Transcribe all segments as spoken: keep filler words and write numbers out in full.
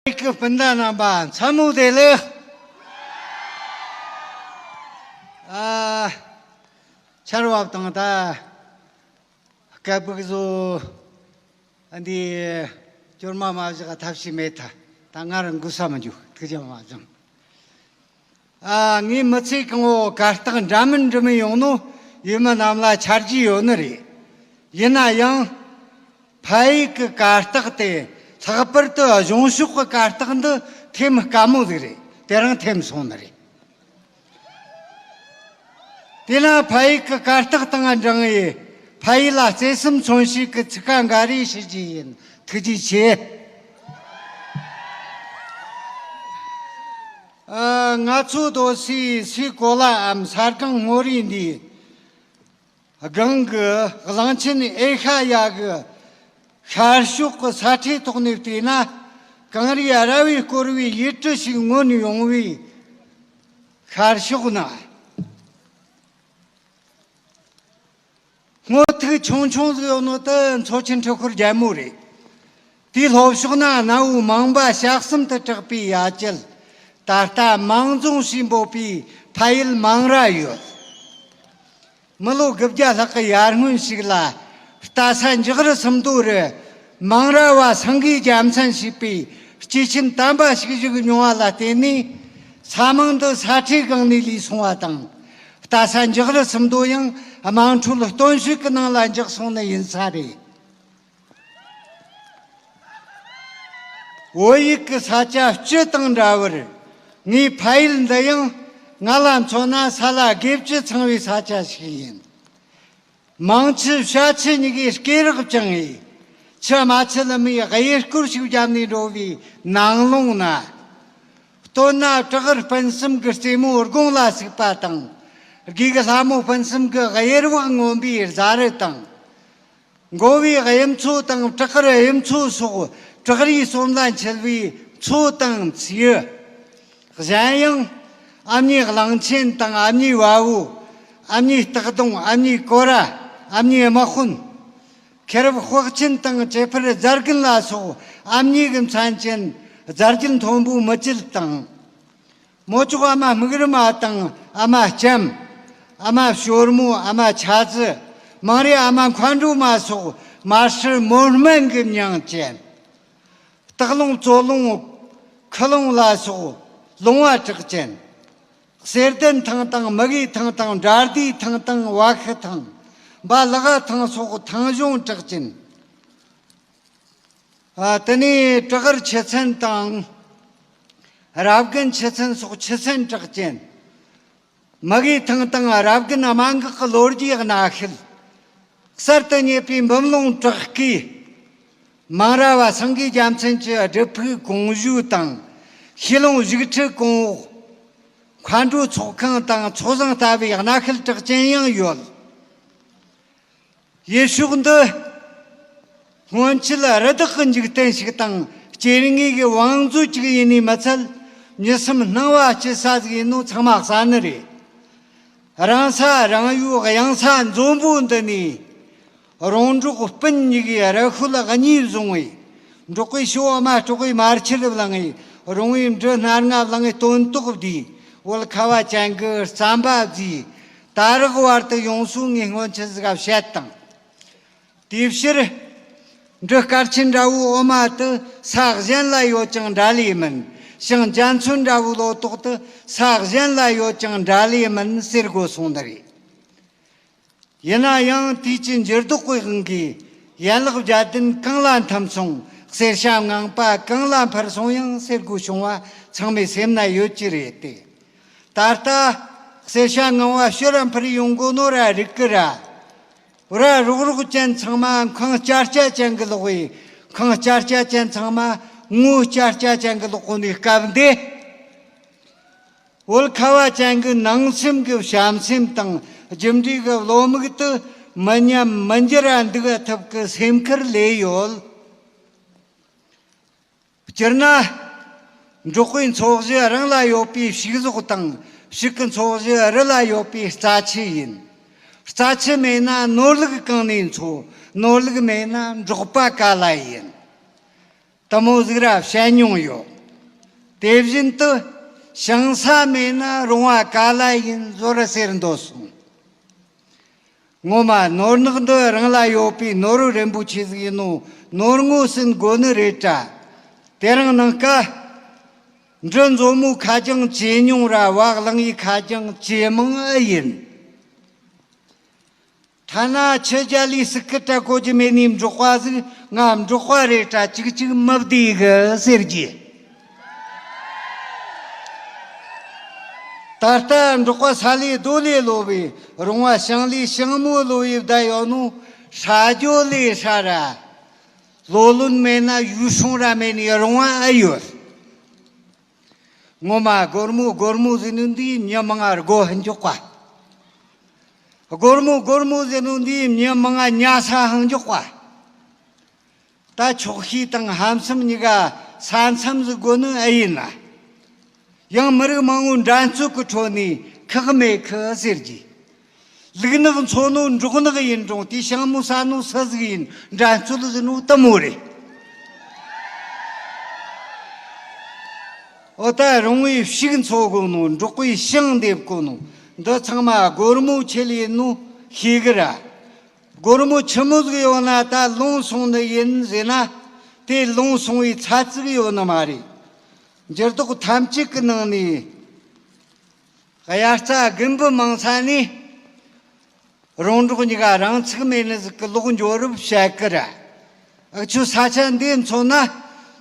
ཡིག་གི་སྤུན་ཟླ་རྣམ་པ་མཚན་མོ་བདེ་ལེགས། ཨ། ཆར་བབས་དང་ད་སྐད་སྦུག་བཟོ་འདི་སྐྱོར་མ་མ་བཞག་ཐབས་ཤེས་མེད། ད་ད་ང་རང་འགུལ་ས་མི་འཇུག་ཐུགས་རྒྱལ་མ་བཟང་། ཨ། ངའི་མི་ཚེ་གང་བོ་གར་སྟེགས་འདྲ་མིན་འདྲ་མིན་ཡོང་ནོ་ཡུལ་མི་རྣམས་ལ་ཆ་རྒྱུས་ཡོད་ནི་རེད། ཡིན་ན་ཡང་། ཕ་ཡུལ་གྱི་གར་སྟེགས་དེ་ལྷག་པར་དུ་གཞུང་ཕྱོགས་ཀྱི་གར་སྟེགས་འདི་ཐེམ་དཀའ་མོ་ཟིག་རེད། དེ་རིང་ཐེམ་སོང་ནི་རེད། དེས་ན་ཕ་ཡུལ་གྱི་གར་སྟེགས་དང་འབྲེལ་བའི་ཕ་ཡུལ་ལ་བརྩེ་སེམས་མཚོན་བྱེད་ཀྱི་ཚིག་ཁ་འགའ་རེ་ཞུ་རྒྱུ་ཡིན། ཐུགས་རྗེ་ཆེ། ཨ། ང་ཚོ་རྡོ་སའི་སའི་གོ་ལའམ་ས་སྒང་སྔོ་རིས་འདིའི་སྒང་གི་གླང་ཆེན་ཨེ་ཤ་ཡ་གི་ཤར་ཕྱོགས་ཀྱི་ས་ཁྲའི་ཐོག་ནས་བལྟས་ན། གངས་རིའི་ར་བས་བསྐོར་བའི་ཡུལ་གྲུ་ཞིག་མངོན་ཡོང་བའི་ཤར་ཕྱོགས་ན། སྔོ་ཐིག་ཆུང་ཆུང་ཟིག་ཡོད་ནོ་དེ་མཚོ་ཆེན་འཕྲུལ་འཁོར་རྒྱལ་མོ་རེད། དེའི་ལྷོ་ཕྱོགས་ན་གནའ་བོའི་མང་པ་ཞག་གསུམ་དུ་གྲགས་པའི་ཡ་གྱལ། ད་ལྟ་མང་རྫོང་ཞེས་འབོད་པའི་ཕ་ཡུལ་མང་ར་ཡོད། མི་ལོ་དགུ་བརྒྱ་ལྷག་གི་ཡར་སྔོན་ཞིག་ལ། རྟ་ས་འཇག་རི་སུམ་མདོ་རུ་མང་ར་བ་སེང་གེའི་རྒྱལ་མཚན་ཞེས་པའི་སྐྱེས་ཆེན་དམ་པ་ཞིག་བཞུགས་མྱོང་བ་ལ་བརྟེན་ནས། ས་མིང་འདི་ས་ཁྲའི་སྒང་ནས་ལུས་སོང་བ་དང་། རྟ་ས་འཇག་རི་སུམ་མདོ་ཡང་དམངས་ཁྲོད་སྟོན་བཤད་ཀྱི་ནང་ལ་འཇགས་སོང་ནི་ཡིན་ས་རེད། བོད་ཡུལ་གྱི་ས་ཆ་སྤྱི་དང་འདྲ་བར། ངའི་ཕ་ཡུལ་འདི་ཡང་ང་ལ་མཚོན་ན་ས་ལ་དགེ་བཅུ་ཚང་བའི་ས་ཆ་ཞིག་ཡིན། མང་ཆུ་བྱ་ཆུ་གཉིས་ཀའི་སྐེ་རགས་བཅིངས་ཡིས། ཆུ་རྨ་ཆུ་ལི་མིའི་གཡས་སྐོར་ཞིག་བརྒྱབ་ནས་འགྲོ་བའི་ནང་ལོང་ན། སྟོད་ན་བྲག་རི་སྤུན་གསུམ་གྱི་རྩེ་མོ་དགུང་ལ་ཟུག་པ་དང་། དགེ་གི་ལྷ་མོ་སྤུན་གསུམ་གྱི་གཡེར་བག་ངོམ་པའི་རྫ་རི་དང་། མགོ་བོའི་གཡུ་མཚོ་དང་བྲག་དཀར་གཡུ་མཚོ་སོགས་བྲག་རིའི་ཟོམ་ལ་འཁྱིལ་བའི་མཚོ་དང་མཚེའུ། གཞན་ཡང་ཨ་མྱེས་གླང་ཆེན་དང་ཨ་མྱེས་བལ་བོ། ཨ་མྱེས་སྟག་གདོང་། ཨ་མྱེས་ཀོ་ར། ཨ་མྱེས་དམག་དཔོན། ཁེར་རབ་དཔག་ཆེན་དང་བྱེད་ཕུད་རྫ་རྒན་ལ་སོགས་ཨ་མྱེས་ཀྱི་མཚན་ཅན་རྫ་རྒྱུད་མཐོན་པོ་མི་བཅུ་དང་། མོ་ཅོག་ཨ་མ་སྨུག་རི་མ་དང་ཨ་མ་ལྕམ། ཨ་མ་ཞོར་མོ། ཨ་མ་ཆ་ཙི། མང་རའི་ཨ་མ་མཁའ་འགྲོ་མ་སོགས་མ་སྲུ་མོ་སྨན་གྱི་མྱིང་ཅན། སྟག་ལུང་ཙོ་ལུང་ཁུ་ལུང་ལ་སོགས་ལུང་བ་གྲགས་ཅན། གསེར་ལྡན་ཐང་དང་མི་གི་ཐང་དང་བྲ་རྡའི་ཐང་དང་བ་ཤི་ཐང་། འབའ་ལག་ཐང་སོགས་ཐང་གཞུང་གྲགས་ཅན། ཨ། དེ་ནས་བྲག་དཀར་ཆུ་ཚན་དང་། རབ་རྒན་ཆུ་ཚན་སོགས་ཆུ་ཚན་གྲགས་ཅན། མི་གི་ཐང་དང་རབ་རྒན་དམའ་འགག་གི་ལོ་རྒྱུས་གནའ་ཤུལ། གསར་དུ་རྙེད་པའི་འབུམ་ལུང་བྲག་བརྐོས། མང་ར་བ་སེང་གེའི་རྒྱལ་མཚན་གྱི་སྒྲུབ་ཕུག་གོང་བཞུགས་དང་། ཤེལ་ལུང་བཞུགས་ཁྲི་གོང་འོག། མཁའ་འགྲོའི་ཚོགས་ཁང་དང་ཚོགས་བཟང་ལྟ་བུའི་གནའ་ཤུལ་གྲགས་ཅན་ཡང་ཡོད། ཡུལ་ཕྱོགས་འདི་སྔོན་ཆད་རི་དྭགས་ཀྱི་འཇིག་རྟེན་ཞིག་དང་སྐྱེ་དངོས་ཀྱི་བང་མཛོད་ཅིག་ཡིན་ནི་མི་ཚད། མྱི་སེམས་སྣང་བ་སྐྱིད་ས་ཟིག་ཡིན་ནོ་ཚང་མ་གསལ་ནི་རེད། རང་ས་རང་ཡུལ་གཡང་ས་འཛོམས་པོ་འདི་ནས། རོང་འབྲོག་སྤུན་གཉིས་ཀྱིས་རི་ཤོད་གཉིས་བཟུང་བས། འབྲོག་པའི་ཞོ་འོ་མ་སྲོག་པའི་མར་ཆུར་བླངས་ཡིས། རོང་བའི་འབྲུ་སྣ་ལྔ་བླངས་ཡིས་སྟོན་ཐོག་བསྡུས། བོད་ཁ་བ་ཅན་གྱི་རྩམ་པ་བརྫིས། ད་རག་བར་དུ་ཡོང་སོང་ངས་སྔོན་ཆད་ཟིག་བཤད་དང་། དེའི་ཕྱིར། འབྲུ་དཀར་ཆེན་འདྲ་བོའི་འོ་མ་དེ་ས་གཞན་ལ་ཡོད་ཀྱང་འདྲ་ལོས་མིན། ཞིང་འཇའ་ཚོན་འདྲ་བོའི་ལོ་ཏོག་དེ་ས་གཞན་ལ་ཡོད་ཀྱང་འདྲ་ལོས་མིན་ཟེར་དགོས་སོང་ནི་རེད། ཡིན་ན་ཡང་དུས་ཀྱི་འགྱུར་ལྡོག་གི་དབང་གིས་ཡན་ལག་བརྒྱད་ལྡན་གང་ལ་འཐིམ་སོང་། གསེར་ཞྭ་ངང་པ་གང་ལ་འཕུར་སོང་ཡང་ཟེར་དགོས་བྱུང་བ་ཚང་མའི་སེམས་ན་ཡོད་ཀྱི་རེད་དེ། ད་ལྟ་གསེར་ཞྭ་ངང་བ་ཕྱིར་ར་འཕུར་ཡོང་གོ་ནོ་ར་རིག་གི་ར། འོ་ར་རོག་རོག་ཅན་ཚང་མ་མཁང་སྐྱ་སྐྱ་ཅན་གི་ལོག་བས། མཁང་སྐྱ་སྐྱ་ཅན་ཚང་མ་ངོ་སྐྱ་སྐྱ་ཅན་གི་ལོག་གོ་ནི་སྐབས་འདི། བོད་ཁ་བ་ཅན་གྱི་ནང་སེམས་ཀྱི་བྱམས་སེམས་དང་རྒྱུ་འབྲས་ཀྱི་བློ་མིག་ཏུ་མི་ཉམས་མི་འགྱུར་ར་འདུག་ཐབས་ཀྱི་སེམས་ཁུར་ལས་ཡོད། སྤྱིར་ན། འབྲོག་པའི་འཚོ་གཞི་རང་ལ་ཡོད་པའི་ཕྱུགས་ཟོག་དང་ཕྱུགས་ཀྱི་འཚོ་གཞི་རི་ལ་ཡོད་པའི་རྩྭ་ཆུ་ཡིན། རྩྭ་ཆུ་མེད་ན་ནོར་ལུག་གང་ནས་འཚོ། ནོར་ལུག་མེད་ན་འབྲོག་པ་ག་ལ་ཡིན། དེ་མོ་ཟིག་ར་བཤད་མྱོང་ཡོད། དེ་བཞིན་དུ་ཞིང་ས་མེད་ན་རོང་བ་ག་ལ་ཡིན་ཟོར་ཟེར་འདོད་སོང་། ངོ་མ་ནོར་ནག་འདི་རང་ལ་ཡོད་པའི་ནོར་བུ་རིན་པོ་ཆེ་ཟིག་ཡིན་ནོ། ནོར་ངོ་ཟིན་དགོས་ནི་རེད་དྲ། དེ་རིང་ནངས་ཀ་འབྲི་མཛོ་མོའི་ཁ་རྒྱང་ཇེ་ཉུང་ར་བག་ལང་ཡི་ཁ་རྒྱང་ཇེ་མང་ཨེ་ཡིན། ཐ་ན་ཁྱི་རྒྱལ་ལས་སུ་སྐུ་དྲ་གོ་རྒྱུ་མེད་ནི་འབྲོག་པ་ཟིག་ང་འབྲོག་པ་རེད་དྲ་ཅིག་ཅིག་མི་བདེ་གི་ཟེར་གྱི། ད་ལྟ་འབྲོག་པ་ས་ལས་རྡོ་ལས་ལོ་བའི་རོང་བ་ཞིང་ལས་ཞིང་མོ་ལོ་བའི་བསྡད་ཡོད་ནོ། ཧྲ་རྒྱོ་ལས་ཧྲ་ར། ལོ་ལོན་མེད་ན་ཡུལ་སྲུང་ར་མེད་ནི་རོང་བ་ཨེ་ཡོད། ངོ་མ་སྒོར་མོ་སྒོར་མོ་ཟེར་ནོ་འདིས་མྱི་མང་ང་སྒོ་ཧན་འཇོག་པ། སྒོར་མོ་སྒོར་མོ་ཟེར་ནོ་འདིས་མྱི་མང་ང་ཉལ་ས་ཧང་འཇོག་པ། ད་ཆོག་ཤེས་དང་ཧམ་སེམས་གཉིས་ཀ་ས་མཚམས་ཟིག་དགོས་ནི་ཨེ་ཡིན་ན། ཡང་མི་རིགས་མང་བོ་འགྲན་རྩོད་ཀྱི་ཁྲོད་ནས་ཁག་མེད་ཁི་ཟེར་གྱི། ལུག་ནག་འཚོ་ནོ་འབྲོག་ནག་ཡིན་རུང་དེ་ཞིང་མོ་ཟ་ནོ་སུ་ཟིག་ཡིན་འགྲན་རྩོད་ཟེར་ནོ་དེ་མོ་རེད། འོ་ད་རོང་བའི་ཕྱུགས་འཚོ་དགོས་ནོ། འབྲོག་པའི་ཞིང་འདེབས་དགོས་ནོ། འདི་ཚང་མ་སྒོར་མོ་ཆེད་ལས་ཡིན་ནོ་ཤེས་གི་ར། སྒོར་མོ་ཆི་མོ་ཟིག་ཡོད་ན་ད་ལུང་སོང་ནི་ཡིན་ཟེར་ན། དེ་ལུང་སོང་བའི་ཚད་ཅིག་ཡོད་ནི་མ་རེད། འགྱུར་ལྡོག་ཐམས་ཅད་ཀྱི་ནང་ནས་དབྱར་རྩྭ་དགུན་འབུ་མང་ས་ནས། རོང་འབྲོག་གཉིས་ཀ་རང་ཚུགས་མེད་ནི་ཟིག་གི་ལོག་འགྱོ་རབས་བཤད་ཀི་ར། འུ་ཆོ་ས་ཆ་འདི་མཚོན་ན་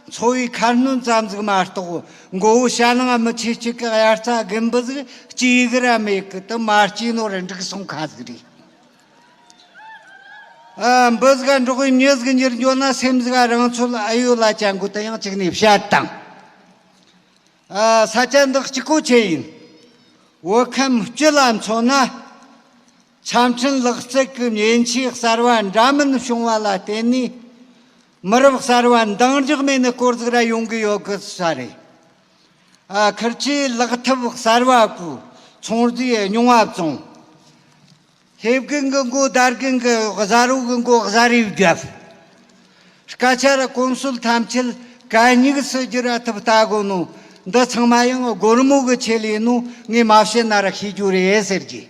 འཚོ་བའི་ཁ་སྣོན་ཙམ་ཟིག་མ་གཏོགས་མགོ་བོ་ཞྭ་ནང་མི་ཆེ་གཅིག་གི་དབྱར་རྩྭ་དགུན་འབུ་ཟིག་སྐྱེ་གི་ར་མེད་གི། དེ་མ་སྐྱེས་ནོ་ར་འགྲིག་སོང་ཁ་ཟིག་རེད། ཨ། འབུ་ཟིག་ག་འབྲོག་པའི་མྱི་ཟིག་འགྱུར་འགྱོ་ན་སེམས་ཟིག་ག་རང་ཚོད་ཨེ་ཡོད་ལ་ཅང་གོ་དེ་ཡང་གཅིག་ནས་བཤད་དང་། ཨ། ས་ཆ་འདི་གཅིག་པོ་ཆེ་ཡིན། བོད་ཁམས་སྤྱི་ལ་མཚོན་ན། ཆམ་ཕྲན་ལག་རྩལ་གྱི་མཉེན་ཆས་གསར་བ་འདྲ་མིན་བྱུང་བ་ལ་བརྟེན་ནས། མི་རབས་གསར་བ་འདང་རྒྱག་མེད་ནི་སྐོར་ཟིག་ར་ཡོང་གི་ཡོད་གི་ས་རེད། ཨ། ཁིར་ཆོས་ལག་ཐབས་གསར་བ་གི་ཚོང་རྫས་རྙིང་བ་བཙོང་། ཧེ་རྒན་གི་མགོ་དར་རྒན་གི་གཡོག་བཟའ་རོགས་གི་མགོ་བཟའ་རིགས་བརྒྱབ། སྐད་ཆ་ར་གོམས་སྲོལ་ཐམས་ཅད་གད་སྙིགས་སུ་བསྒྱུར་ཐུབ་ལྟ་དགོས་ནོ། འདི་ཚང་མ་ཡང་སྒོར་མོ་གི་ཆེད་ལས་ནོ། ངས་མ་བཤད་ན་ར་ཤེས་རྒྱུ་རེད་ཟེར་གྱི།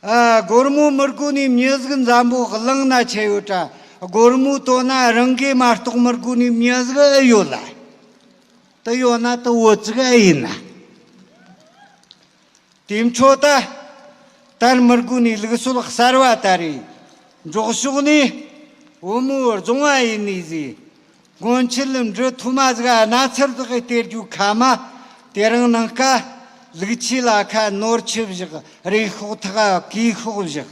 ཨ། སྒོར་མོ་མི་དགོས་ནི་མྱི་ཟིག་འཛམ་བུ་གླིང་ན་ཆེ་ཡོད་དྲ། སྒོར་མོ་བཏོན་ན་རང་གིས་མ་གཏོགས་མི་དགོས་ནི་མྱི་ཟིག་ཨེ་ཡོད་ལ། དེ་ཡོད་ན་དེ་བོད་ཟིག་ཨེ་ཡིན་ན། དེ་འཕྲོ་ད་དར་མི་དགོས་ནི་ལུགས་སྲོལ་གསར་བ་ད་རེད། འབྲོག་ཕྱོགས་ནས་བུ་མོ་རྫོང་བ་ཡིན་ནི་ཟིག་སྔོན་ཆད་འབྲི་ཐོ་མ་ཟིག་ག་སྣ་ཚར་དག་གི་སྟེར་རྒྱུ་ཁ་མ། དེ་རིང་ནངས་ཀ་ལུག་ཁྱུ་ལ་ཁ་ནོར་ཁྱུ་བཞག་རེ་ཤོག་ཐག་གི་ཤོག་བཞག་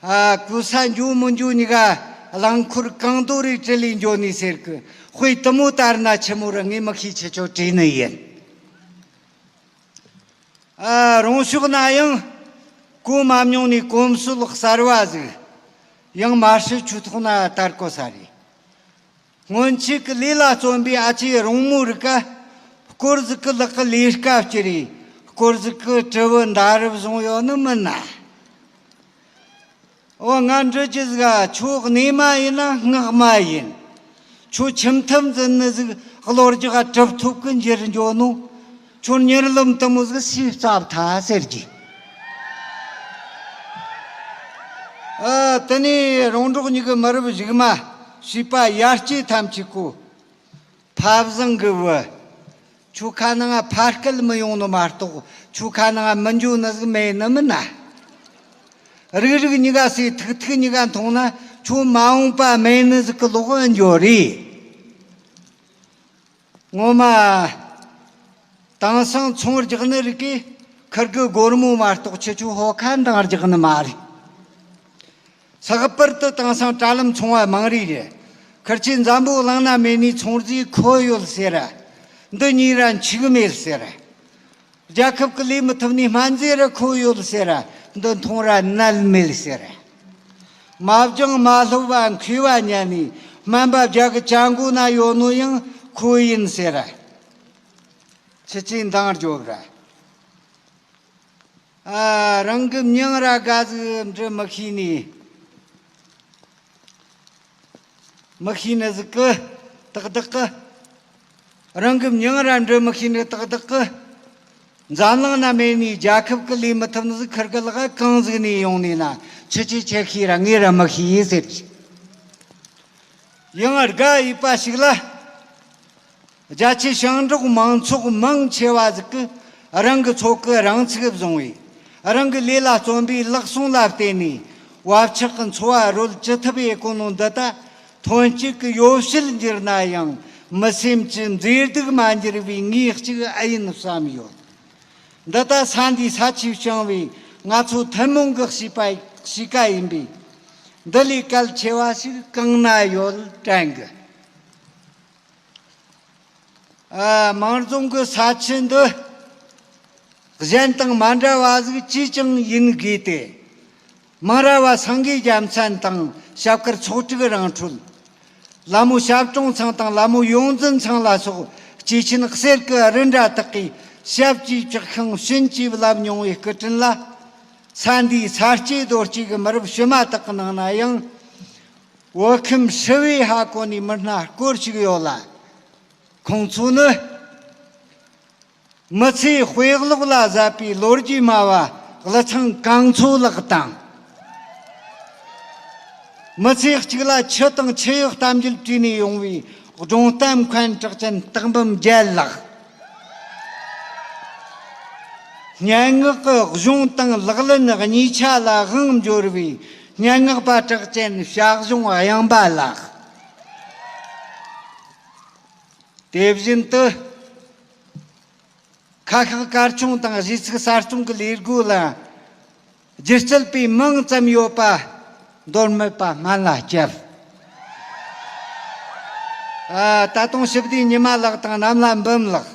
ཨ། གོ་ས་འགྱོ་མི་འགྱོ་གཉིས་ཀ་རླངས་འཁོར་གང་དོ་རེ་དྲིལ་ལས་འགྱོ་ནི་ཟེར་གི། དཔེ་དེ་མོ་ལྟར་ན་ཆི་མོ་ར་ངས་མི་ཤེས། ཁྱེད་ཆོ་དྲིས་ནི་ཡིན། ཨ། རོང་ཕྱོགས་ན་ཡང་གོ་མ་མྱོང་ནི་གོམས་སྲོལ་གསར་བ་ཟིག་ཡང་མ་ཧྲི་ཆུ་ཐོག་ན་དར་གོ་ས་རེད། སྔོན་ཆད་ཀྱི་ལས་ལ་བརྩོན་པའི་ཨ་ཅེ་རོང་མོ་རིགས་ཀ་སྐོར་ཟིག་གི་ལག་གི་ལས་ཀ་བསྐྱུར་རེ། སྐོར་ཟིག་གི་དྲིལ་བུ་མདའ་རབ་བཟུང་ཡོད་ནི་མིན་ན། འོ། ང་འདྲི་རྒྱུ་ཟིག་ཨ། ཁྱོད་གནས་མ་ཡིན་ན་སྔགས་མ་ཡིན། ཁྱོད་ཁྱིམ་ཐབ་འཛིན་ནི་ཟིག་གློ་རྒྱག་གྲུབ་ཐོབ་ཀྱི་འགྱུར་འགྱོ་ནོ། ཁྱོད་མྱུར་ལམ་དེ་མོ་ཟིག་སུས་བཙལ་ཐལ་ཟེར་གྱི། ཨ། དེ་ནས་རོང་འབྲོག་གཉིས་ཀྱི་མི་རབས་གཞུག་མ་བྱིས་པ་ཡར་སྐྱེས་ཐམས་ཅད་ཀོ། ཕ་བཟང་གི་བུ། ཁྱོད་ཁ་ནང་ཕ་སྐད་མི་ཡོང་ནི་མ་གཏོགས་ཁྱོད་ཁ་ནང་མི་འགྱོ་ནི་ཟིག་མེད་ནི་མིན་ན། རིག་རིག་གཉིས་ཀ་སའི་ཐིག་ཐིག་གཉིས་ཀ་མཐོང་ན་ཁྱོད་མ་འོངས་པ་མེད་ནི་ཟིག་གི་ལོག་འགྱོ་རེད། ངོ་མ། དེང་སང་ཚོང་རྒྱག་ནི་རིགས་ཀྱིས་ཁིར་གི་སྒོར་མོ་མ་གཏོགས་ཁྱེད་ཆོ་ཧོ་ཁ་འདང་རྒྱག་ནི་མ་རེད། ལྷག་པར་དུ་དེང་སང་དྲ་ལམ་ཚོང་བ་མང་རིགས་རེད། ཁིར་ཆོས་འཛམ་བུ་གླིང་ན་མེད་ནི་ཚོང་རྫས་ཁོ་ཡོད་ཟེར་ར། འདི་གཉིས་ར་འཆུག་མེད་ཟེར་ར། རྒྱལ་ཁབ་ཀྱི་ལས་མི་ཐུབ་ནི་སྨན་རྫས་ར་ཁོ་ཡོད་ཟེར་ར། འདི་འཐུང་ར་ནད་མེད་ཟེར་ར། མ་བྱང་མ་ལྷོད་པ་མཁས་པ་ཉན་ནི་སྨན་པ་བརྒྱ་གི་ཅང་གོ་ན་ཡོད་ནོ་ཡང་ཁོ་ཡིན་ཟེར་ར། ཁྱེད་ཆོས་འདང་རྒྱོབ་ར། ཨ། རང་གི་མྱིང་ར་དགའ་ཟིག་འབྲི་མི་ཤེས་ནི། མི་ཤེས་ནི་ཟིག་གི་ཏག་ཏག་གི། རང་གི་མྱིང་ར་འབྲི་མི་ཤེས་ནི་ཏག་ཏག་གི། འཛམ་གླིང་ན་མེད་ནི་རྒྱལ་ཁབ་ཀྱི་ལས་མི་ཐུབ་ནི་ཟིག་ཁིར་གི་ལག་གང་ཟིག་ནས་ཡོང་ནི་ན་ཆི་ཆི་ཆི་ཤེས་ར་ངས་ར་མི་ཤེས་ཟེར་གི། ཡང་དགའ་ཡིད་པ་ཞིག་ལ། རྒྱ་ཆེ་ཞིང་འབྲོག་མང་ཚོགས་མང་ཆེ་བ་ཟིག་གི་རང་གི་ཚོགས་ཀྱི་རང་ཚུགས་བཟུང་བས། རང་གི་ལས་ལ་བརྩོན་པའི་ལག་ཟུང་ལ་བརྟེན་ནས་བབ་ཆགས་ཀྱི་འཚོ་བ་རོལ་ཅི་ཐུབ་ཡེ་གོ་ནོ་འདི་ད་ཐོན་སྐྱེད་ཀྱི་ཡོ་བྱད་འགྱུར་ན་ཡང་མི་སེམས་ཀྱི་མཛེས་སྡུག་མ་འགྱུར་བའི་ངོས་གཅིག་ཨེ་ཡིན་བསམ་ཡོད། འདི་ད་ས་འདིའི་ས་ཆས་བྱུང་བའི་ང་ཚོ་ཐུན་མོང་གི་གཤིས་པ་གཤིས་ཀ་ཡིན་པས། འདི་ལས་གལ་ཆེ་བ་ཞིག་གང་ན་ཡོད་དྲན་གི། ཨ། མང་རྫོང་གི་ས་ཆ་འདི་གཞན་དང་མ་འདྲ་བ་ཟིག་ཅིས་ཀྱང་ཡིན་དགོས་ཏེ། མང་ར་བ་སེང་གེ་རྒྱལ་མཚན་དང་ཞབས་དཀར་ཚོགས་དྲུག་རང་འཕྲོད། ལ་མོ་ཞབས་དྲུང་ཚང་དང་ལ་མོ་ཡོངས་འཛིན་ཚང་ལ་སོགས་སྐྱེས་ཆེན་གསེར་གྱི་རི་འདྲ་དག་གིས་ཞབས་ཀྱིས་བཅགས་ཤིང་བྱིན་གྱིས་བརླབས་མྱོང་བའི་སྐུ་དྲིན་ལ། ས་འདིའི་ས་སྐྱེས་རྡོ་སྐྱེས་ཀྱི་མི་རབས་ཕྱི་མ་དག་གི་ནང་ན་ཡང་། བོད་ཁམས་ཧྲིལ་བོའི་ཧ་གོ་ནས་མི་སྣ་སྐོར་ཞིག་ཡོད་ལ། ཁོང་ཚོ་ནི། མི་ཚེའི་དཔེ་ཀློག་ལ་ཟབ་པའི་ལོ་རྒྱུས་སྨྲ་བ་ཀླུ་ཚང་གངས་མཚོ་ལགས་དང་། མི་ཚེ་གཅིག་ལ་ཆུ་དང་ཆུ་ཡི་གཏམ་རྒྱུད་བྲིས་ནས་ཡོང་བའི་སྒྲུང་གཏམ་མཁན་གྲགས་ཅན་སྟག་འབུམ་རྒྱལ་ལགས། སྙན་ངག་གི་གཞུང་དང་ལག་ལེན་གཉིས་ཆ་ལ་དབང་འབྱོར་བའི་སྙན་ངག་པ་གྲགས་ཅན་ཞྭ་གཞུང་གཡང་པ་ལགས། དེ་བཞིན་དུ། ཁ་ཤགས་གར་ཆུང་དང་གཞས་ཚིག་གསར་རྩོམ་གྱི་ལས་སྒོ་ལ་སྒྱུ་རྩལ་པའི་མིང་ཙམ་ཡོད་པ་མདོ་སྨད་པ་སྨན་བླ་སྐྱབས། ཨ། ད་དུང་ཞི་བདེའི་ཉི་མ་ལགས་དང་གནམ་ལྷ་འབུམ་ལགས།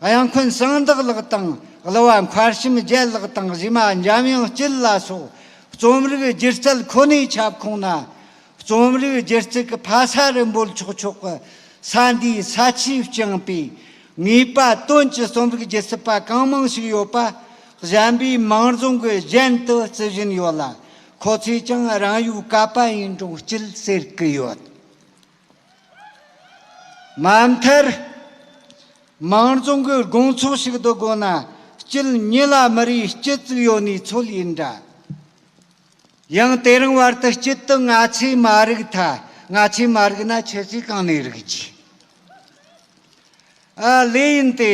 གཡང་འཁོན་ཟངས་མདོག་ལགས་དང་གླུ་བ་མཁར་བྱམས་རྒྱལ་ལགས་དང་གཞས་མ་འཇམ་དབྱངས་སྐྱིད་ལ་སོགས་རྩོམ་རིག་སྒྱུ་རྩལ་ཁོ་ནའི་ཁྱབ་ཁོངས་ན། རྩོམ་རིག་སྒྱུ་རྩལ་གྱི་ཕ་ས་རུ་འབོད་ཆོག་ཆོག་གི་ས་འདིའི་ས་ཆས་བསྐྱངས་པའི་ངེས་པ་དོན་གྱི་རྩོམ་རིག་སྒྱུ་རྩལ་པ་གང་མང་ཞིག་ཡོད་པ། གཞན་པའི་མང་རྫོང་གི་གཞན་དུ་བརྩི་བཞིན་ཡོད་ལ། ཁོ་ཚོས་ཀྱང་རང་ཡུལ་ཀ་པ་ཡིན་རུང་སྐྱིད་ཟེར་གི་ཡོད། མ་མཐར། མང་རྫོང་གི་དགོང་ཚོགས་ཤིག་ཏུ་དགོ་ན་སྐྱིད་ཉི་ལ་མི་རེ་སྐྱིད་ཙིག་ཡོད་ནི་ཚོད་ཡིན་འདྲ། ཡང་དེ་རིང་བར་དུ་སྐྱིད་དུ་ང་ཚོས་མ་རིག་ཐལ། ང་ཚོས་མ་རིག་ན་ཁྱེད་ཚོས་གང་ནས་རིག་རྒྱུ། ཨ། ལོས་ཡིན་ཏེ།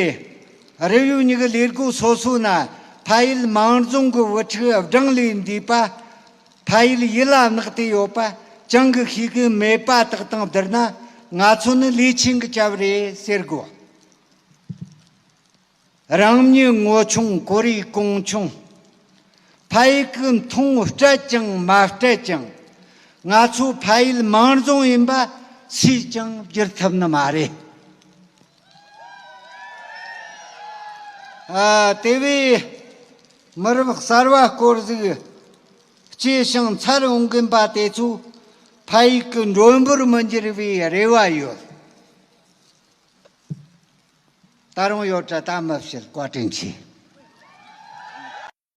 རེབ་ཡོད་ཉི་གི་ལས་སྒོ་སོ་སོ་ན་ཕ་ཡུལ་མང་རྫོང་གི་བུ་ཕྲུག་བགྲང་ལས་འདས་པ། ཕ་ཡུལ་ཡིད་ལ་བརྣག་སྟེ་ཡོད་པ་ཅང་གི་ཤེས་གི་མེད་པ་དག་དང་བསྡུར་ན་ང་ཚོ་ནི་ལས་ཆེན་གི་སྐྱབས་རེད་ཟེར་དགོས། རང་ཉིད་ངོ་ཆུང་ཀོ་རེ་གོང་ཆུང་། ཕ་ཡུལ་གྱི་མཐོང་སྤྲད་ཀྱང་མ་སྤྲད་ཀྱང་། ང་ཚོ་ཕ་ཡུལ་མང་རྫོང་ཡིན་པ་སུས་ཀྱང་བསྒྱུར་ཐུབ་ནི་མ་རེད། ཨ། དེ་བས་མི་རབས་གསར་བ་སྐོར་ཟིག་སྐྱེས་ཤིང་འཚར་འོང་གིན་པ་དེ་ཚོ་ཕ་ཡུལ་གྱི་མགྲོན་པོར་མི་འགྱུར་བའི་རེ་བ་ཡོད། ད་རུང་ཡོད་དྲ་ད་མི་བཤད། བཀའ་དྲིན་ཆེ།